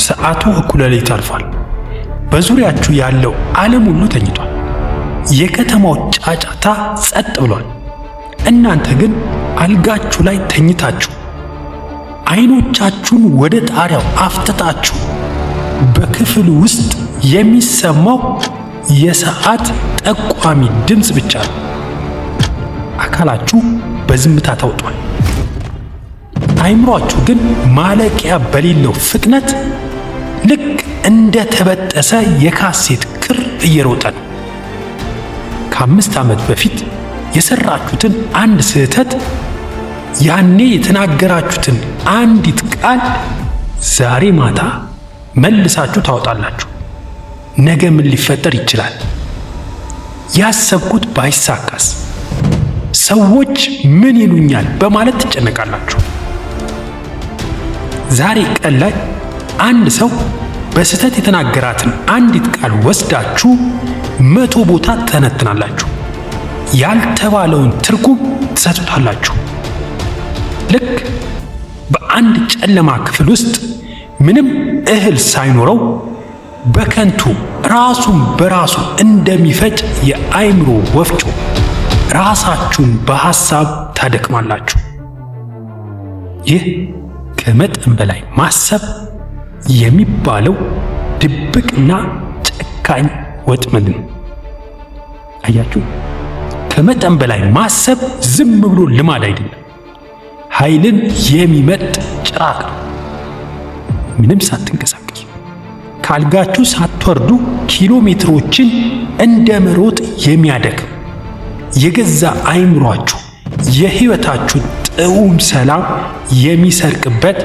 ሰዓቱ እኩለ ሌሊት አልፏል። በዙሪያችሁ ያለው ዓለም ሁሉ ተኝቷል። የከተማው ጫጫታ ጸጥ ብሏል። እናንተ ግን አልጋችሁ ላይ ተኝታችሁ አይኖቻችሁን ወደ ጣሪያው አፍጥጣችሁ በክፍል ውስጥ የሚሰማው የሰዓት ጠቋሚ ድምፅ ብቻ ነው። አካላችሁ በዝምታ ታውጧል። አይምሯችሁ ግን ማለቂያ በሌለው ፍጥነት ልክ እንደ ተበጠሰ የካሴት ክር እየሮጠ ነው። ከ5 ዓመት በፊት የሰራችሁትን አንድ ስህተት፣ ያኔ የተናገራችሁትን አንዲት ቃል ዛሬ ማታ መልሳችሁ ታወጣላችሁ። ነገ ምን ሊፈጠር ይችላል? ያሰብኩት ባይሳካስ? ሰዎች ምን ይሉኛል? በማለት ትጨነቃላችሁ። ዛሬ ቀን ላይ አንድ ሰው በስህተት የተናገራትን አንዲት ቃል ወስዳችሁ 100 ቦታ ትተነትናላችሁ። ያልተባለውን ትርጉም ትሰጡታላችሁ። ልክ በአንድ ጨለማ ክፍል ውስጥ ምንም እህል ሳይኖረው በከንቱ ራሱን በራሱ እንደሚፈጭ የአእምሮ ወፍጮ ራሳችሁን በሐሳብ ታደክማላችሁ። ይህ ከመጠን በላይ ማሰብ የሚባለው ድብቅና ጨካኝ ወጥመድ ነው። አያችሁ፣ ከመጠን በላይ ማሰብ ዝም ብሎ ልማድ አይደለም፣ ኃይልን የሚመጥ ጭራቅ ነው። ምንም ሳትንቀሳቀሱ፣ ካልጋችሁ ሳትወርዱ ኪሎ ሜትሮችን እንደ መሮጥ የሚያደክም፣ የገዛ አይምሯችሁ የሕይወታችሁን ጥዑም ሰላም የሚሰርቅበት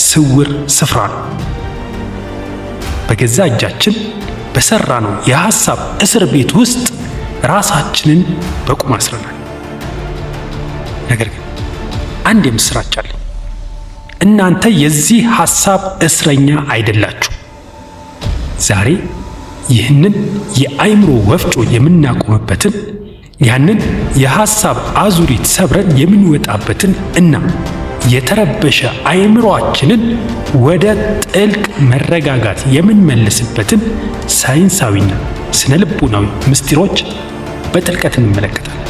ስውር ስፍራ ነው። በገዛ እጃችን በሰራነው የሐሳብ እስር ቤት ውስጥ ራሳችንን በቁም አስረናል። ነገር ግን አንድ የምስራች አለኝ። እናንተ የዚህ ሐሳብ እስረኛ አይደላችሁ። ዛሬ ይህንን የአእምሮ ወፍጮ የምናቆምበትን፣ ያንን የሐሳብ አዙሪት ሰብረን የምንወጣበትን እና የተረበሸ አእምሮአችንን ወደ ጥልቅ መረጋጋት የምንመልስበትን ሳይንሳዊና ስነ ልቦናዊ ምስጢሮች በጥልቀት እንመለከታለን።